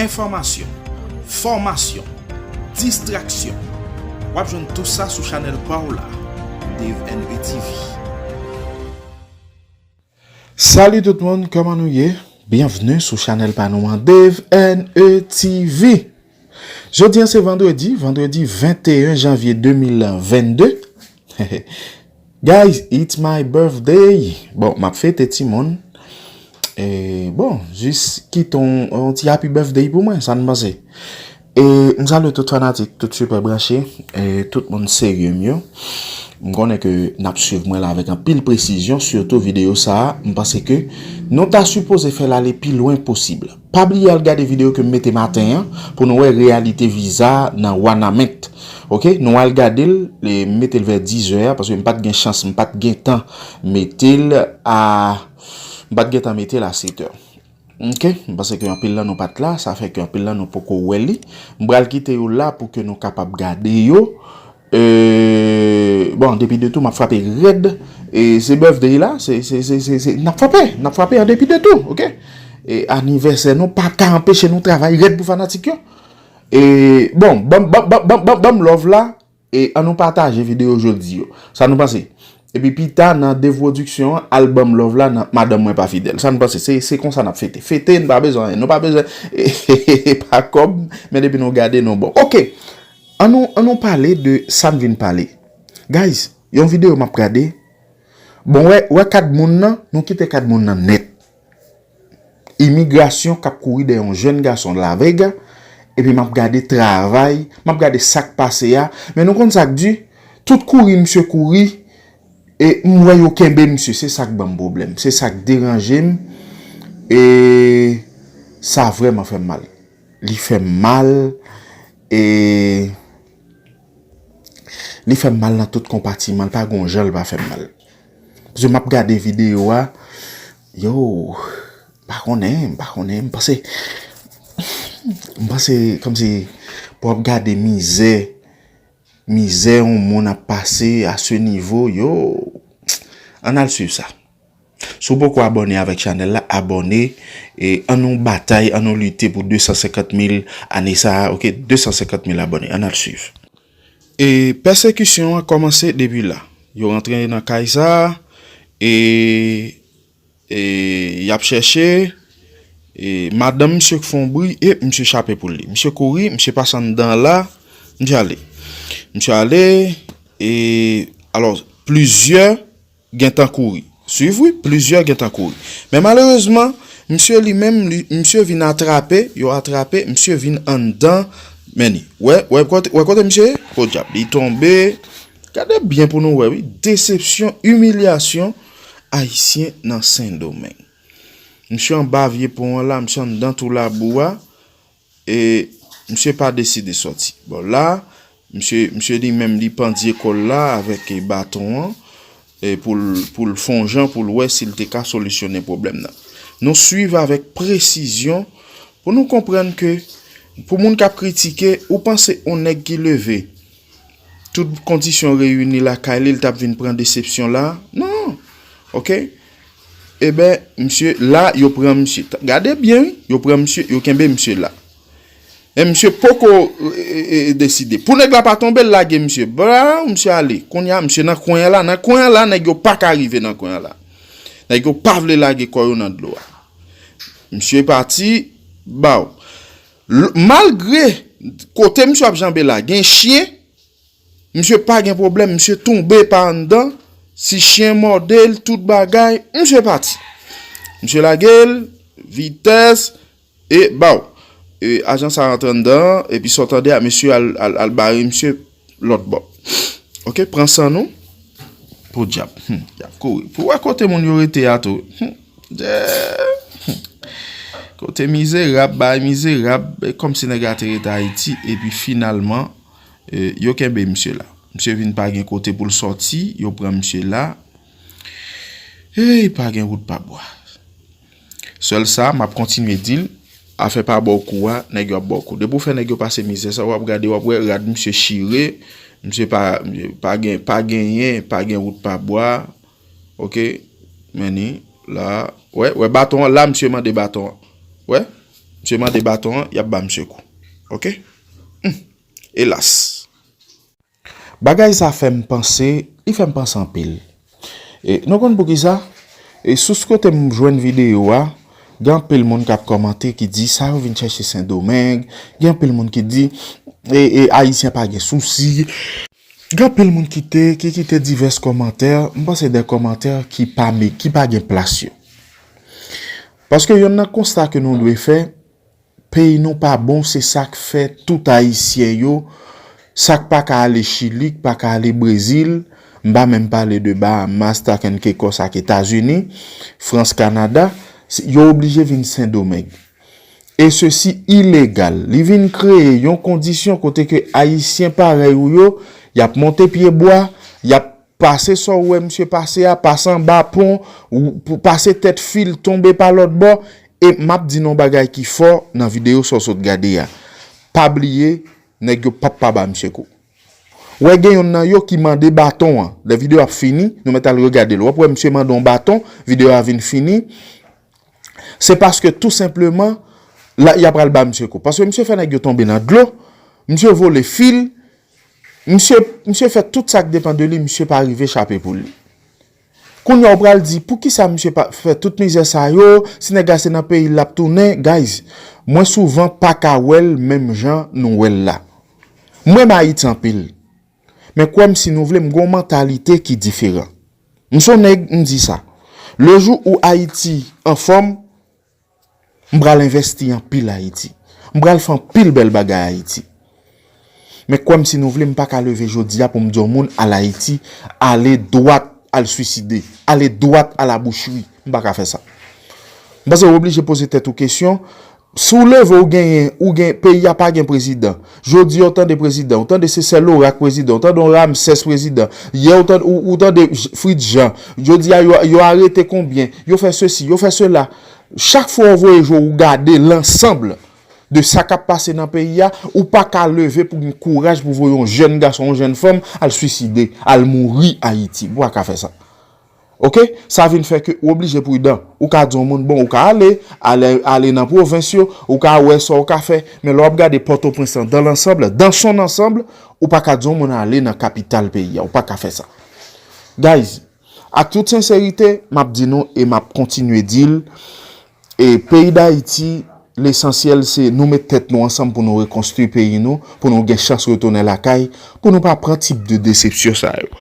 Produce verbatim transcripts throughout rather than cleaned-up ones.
Enfòmasyon, fòmasyon, distraksyon. W ap jwenn tou sa sou chanèl pa w la, Dave N E T V. Salut tout moun, kòman nou ye? Byenvni sou chanèl pa nou an, Dave N E T V. Jodi an se vandredi, vandredi venteyen janvye de mil vennde. Guys, it's my birthday. Bon, m ap fete timoun. E, bon, jis kite yon, yon ti happy birthday pou mwen, sa n panse? E, m salye tout fanatik, tout sipè branche, e, tout moun serye m yo. M konnen ke n ap swiv mwen la avèk anpil presizyon, sitou videyo sa a. M panse ke nou ta sipoze fè l ale pi lwen posib. Pa bliye al gade videyo ke m mete maten an pou nou wè reyalite viza nan Wanament. Ok, nou al gade l, e, m mete l vè dizè a, paske m pa t gen chans, m pa t gen tan mete l a, m pa t gen tan mete l a setè. Ok, m panse ke anpil nan nou pa t la, sa fè ke anpil nan nou poko wè li. M pral kite yo la pou ke nou kapab gade yo. E, bon, depi de tou, m ap frape rèd. E se birthday la, se, se, se, se, se, n ap frape, n ap frape an depi de tou, ok? E anivèsè nou pa ka anpeche nou travay rèd pou fanatik yo. E, bon, ban m, ban m, ban m, ban m, ban m, ban m love la. E an nou pataje videyo jodi yo. Sa nou panse? Epi pita nan de pwodiksyon an, al ban m love la nan Madanm Mwen Pa Fidèl. Sa nou panse? Se, se konsa n ap fete. Fete, n pa bezwen anyen. Nou pa bezwen pa kòb, men depi nou gade, nou bon. Ok. An nou, an nou pale de sa n vin pale. Guys, yon videyo m ap gade. Bon, wè, wè kad moun nan, nou kite kad moun nan nèt. Imigrasyon k ap kouri dèyè yon jèn gason La Vega, epi m ap gade travay, m ap gade sa k pase a. Men nou konn sa k di, tout kouri misye kouri, e m wè yo kenbe misye, se sa k ban m pwoblèm, se sa k deranje m, e sa vrèman fè m mal. Li fè m mal, e li fè m mal nan tout konpatiman, li pa gon jan li pa fè m mal. Paske m ap gade videyo a, yo, m pa konnen, m pa konnen, m panse, m panse kòmsi pou w ap gade mizè, mizè yon moun ap pase a se nivo, yo, ann al swiv sa. Si w poko abòne avèk chanèl la, abòne, e an nou batay, an nou lite pou de san senkant mil ane sa a, ok, de san senkant mil abòne, ann al swiv. E pèsekisyon an kòmanse depi la. Yo rantre nan kay sa a, e, e y ap chèche, e madanm misye k fè yon bri, e misye chape pou li. Misye kouri, misye pase anndan la, misye ale. Misye ale, e, alò, plizyè gentan kouri. Swiv wi, plizyè gentan kouri. Men malerezman, misye li menm, li, misye vin atrape, yo atrape, misye vin anndan, men li. Wè, wè kote, wè kote misye ye? Podyab, li tonbe. Gade byen pou nou wè wi, desepsyon, imilyasyon, Ayisyen nan Sendomeng. Misye anba vye pon an la, misye anndan twou labou a, e misye pa deside sòti. Bon, la, misye, misye li menm li pandye kò l la avèk, e, baton an, e pou l, pou l fè yon jan, pou l wè si l te ka solisyonnen pwoblèm nan. Nou swiv avèk presizyon pou nou konprann ke pou moun k ap kritike, ou panse yon nèg ki leve, tout kondisyon reyini lakay li, li t ap vin pran desepsyon la? Non. Ok? Eben, misye, la, yo pran misye. T-, gade byen, wi. Yo pran misye, yo kenbe misye la. E misye poko, e, e, e, deside. Pou nèg la pa tonbe, l lage misye. Bra, misye ale. Kounye a, misye nan kwen an la. Nan kwen an la, nèg yo pa ka rive nan kwen an la. Nèg yo pa vle lage kò yo nan dlo a. Misye pati, baw. L-, malgre kote misye ap janbe la, gen chen, misye pa gen pwoblèm, misye tonbe pa anndan, si chen mòde l, tout bagay, misye pati. Misye lage l, vitès, e baw. E ajan sa rantre anndan, epi sa w tande a, mesye al, al, al bare misye lòt bò. Ok, pran san nou. Podyab. Hmm, y ap kouri. Pou wè kote moun yo rete a tou. Hmm, dè, hmm. Kote mizerab, bay mizerab, e kòmsi nèg la te rete Ayiti, epi finalman, e, yo kenbe misye la. Misye vin pa gen kote pou l sòti, yo pran misye la. Ey, pa gen wout pa bwa. Sèl sa, m ap kontinye di l, afè pa ba w kou a, nèg yo ap ba w kou. Depi w fè nèg yo pase mizè sa, w ap gade, w ap wè rad misye chire, misye pa, pa gen, pa genyen, pa gen wout pa bwa. Ok, men ni, la, wè, wè baton an, la misye mande baton an. Wè, Yo mande baton an, y ap ba misye kou. Oke? Hmm. Elas. Bagay sa fè m panse, li fè m panse anpil. E, nou konn poukisa? E, sous kote m jwenn videyo a, gen anpil moun k ap kòmante ki di sa yo vin chèche Sendomeng, gen anpil moun ki di e, e, Ayisyen pa gen sousi. Gen anpil moun ki te, ki kite divès kòmantè, m panse de kòmantè ki pa me-, ki pa gen plas yo. Paske yonn nan konsta ke nou dwe fè, peyi nou pa bon, se sa k fè tout Ayisyen yo, sa k pa ka ale Chili, k pa ka ale Brezil, m pa menm pale de Bahamas, Turks and Caicos ak Etazini, Frans, Kanada, se, yo oblije vin Sendomeng. E sesi ilegal. Li vin kreye yon kondisyon kote ke Ayisyen parèy ou yo, y ap monte pye bwa, y ap pase sa w wè misye pase a, pase anba pon, ou, pou pase tèt fil, tonbe pa lòt bò. E m ap di nou yon bagay ki fò nan videyo sa w sot gade a. Pa bliye, nèg yo p ap pa ba misye kou. Wè gen yonn nan yo ki mande baton an. Lè videyo ap fini, nou mèt al regade l. W ap wè misye mande yon baton, videyo a vin fini. Se paske tou senpleman, la, y ap pral ba misye kou. Paske misye fè nèg yo tonbe nan dlo, misye vole fil, misye, misye fè tout sa k depann de li, misye pa rive chape pou li. Kounye a w pral di, poukisa misye pa fè tout mizè sa yo, si nèg la se nan peyi l l ap tounen, guys, mwen souvan pa ka wè l menm jan nou wè l la. M renmen Ayiti anpil. Men kwè m si nou vle, m gen yon mantalite ki diferan. M se yon nèg, m di sa. Le jou ou Ayiti anfòm, m pral envèsti anpil Ayiti. M pral fè anpil bèl bagay Ayiti. Men kwè m si nou vle, m pa ka leve jodi a pou m di yon moun al Ayiti, ale dwat al swiside, ale dwat al abouchri. M pa ka fè sa. M panse w oblije poze tèt ou kesyon, si w leve ou genyen, ou gen, peyi a pa gen prezidan. Jodi a ou tande prezidan, ou tande se sè Laurent k prezidan, ou tande yon Ramsès prezidan. Yè ou tande, ou, ou tande J-, Fritz Jean. Jodi a yo, yo arete konbyen, yo fè sesi, yo fè sela. Chak fwa w voye je w, ou gade lansanb de sa k ap pase nan peyi a, ou pa ka leve pou gen kouraj pou voye yon jèn gason, yon jèn fanm al swiside, al mouri Ayiti. Ou pa ka fè sa. Oke? Sa vin fè ke ou oblije pridan. Ou ka di yon moun, bon, ou ka ale, ale, ale nan pwovens yo, ou ka wè sa ou ka fè, men lè w ap gade Pòtoprens lan, dans l'ensemble, dans son ensemble, ou pa ka di yon moun ale nan kapital peyi a. Ou pa ka fè sa. Guys, ak tout senserite, m ap di nou e m ap kontinye di l, e peyi Dayiti, lesansyèl se nou met tèt nou ansanm pou nou rekonstwi peyi nou, pou nou gen chans retounen lakay, pou nou pa pran tip de desepsyon sa yo.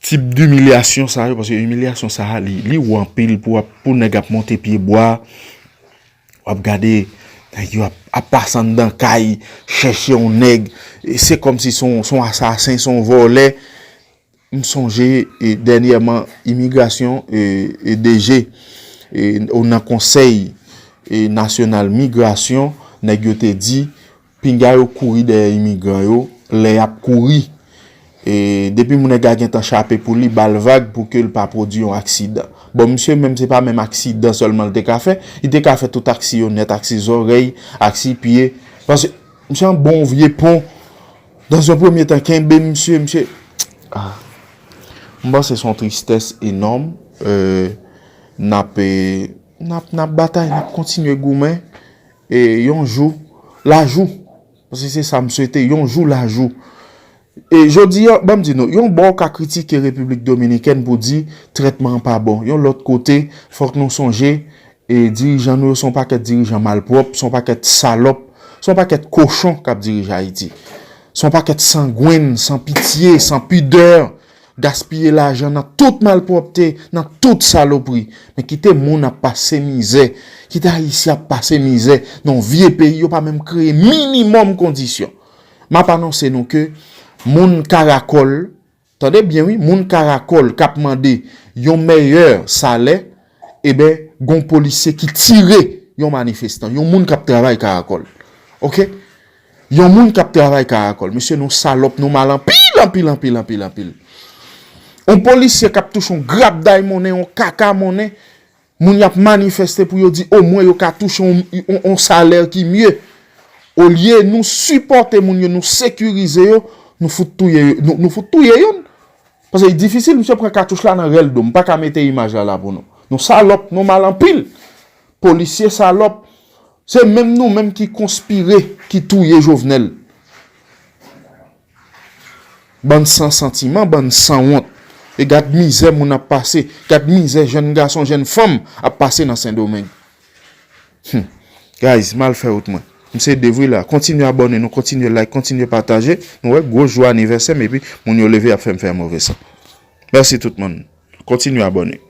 Tip dimilyasyon sa yo, paske imilyasyon sa a, li, li wo anpil pou ap, pou nèg ap monte pye bwa, w ap gade, nèg yo ap, ap pase anndan kay, chèche yon nèg, e se kòmsi se yon, se yon asasen, se yon vòlè. M sonje, e, dènyèman, imigrasyon, e, e, D G, e, ou nan konsèy, e, nasyonal migrasyon, nèg yo te di, pinga yo kouri dèyè imigran yo, lè y ap kouri. E, depi moun nèg la gentan chape pou li, ba l vag pou ke l pa pwodui yon aksidan. Bon, misye menm se pa menm aksidan sèlman l te ka fè, li te ka fè tout aksi yo nèt, aksi zòrèy, aksi pye. Paske misye an bon vye pon. Dans un premier temps, kenbe misye, misye. Ah. M panse se yon tristès enòm. Euh, n ap, eh, n ap, n ap batay, n ap kontinye goumen. E yon jou, lajou. Paske se sa m swete, yon jou lajou. E jodi a, ban m di nou, yon bò w ka kritike Repiblik Dominikèn pou di trètman an pa bon. Yon lòt kote, fòk nou sonje, e dirijan nou yo se yon pakèt dirijan malpwòp, se yon pakèt salòp, se yon pakèt kochon k ap dirije Ayiti. Se yon pakèt sangwen, san pitye, san pidè, gaspiye lajan nan tout malpwòpte, nan tout salopri. Men kite moun ap pase mizè, kite Ayisyen ap pase mizè nan yon vye peyi, yo pa menm kreye minimòm kondisyon. M ap anonse nou ke moun Karakòl, tande byen wi, moun Karakòl k ap mande yon meyè salè, eben, gon polisye ki tire yon manifestan, yon moun k ap travay Karakòl. Oke? Yon moun k ap travay Karakòl. Mesye, nou salòp, nou mal anpil, anpil, anpil, anpil, anpil. Yon polisye k ap touche yon grapday monnen, yon kaka monnen, moun y ap manifeste pou yo di omwen yo ka touche yon, yon, yon salè ki mye. Olye nou sipòte moun yo, nou sekirize yo, nou fout touye yo, nou, nou fout touye youn. Paske li difisil, misye pran katouch la nan rèl do. M pa ka mete imaj la la pou nou. Nou salòp, nou mal anpil. Polisye salòp, Se menm nou menm ki konspire, ki touye Jovenel. Bann san santiman, bann san wont. E gad mizè moun ap pase, gad mizè jèn gason, jèn fanm ap pase nan Sendomeng. Hmm. Guys, m al fè wout mwen. M se Devry la. Kontinye abòne nou, kontinye like, kontinye pataje. Nou wè gwo jou anivèsè m epi moun yo leve ap fè m fè move san. Mèsi tout moun. Kontinye abòne.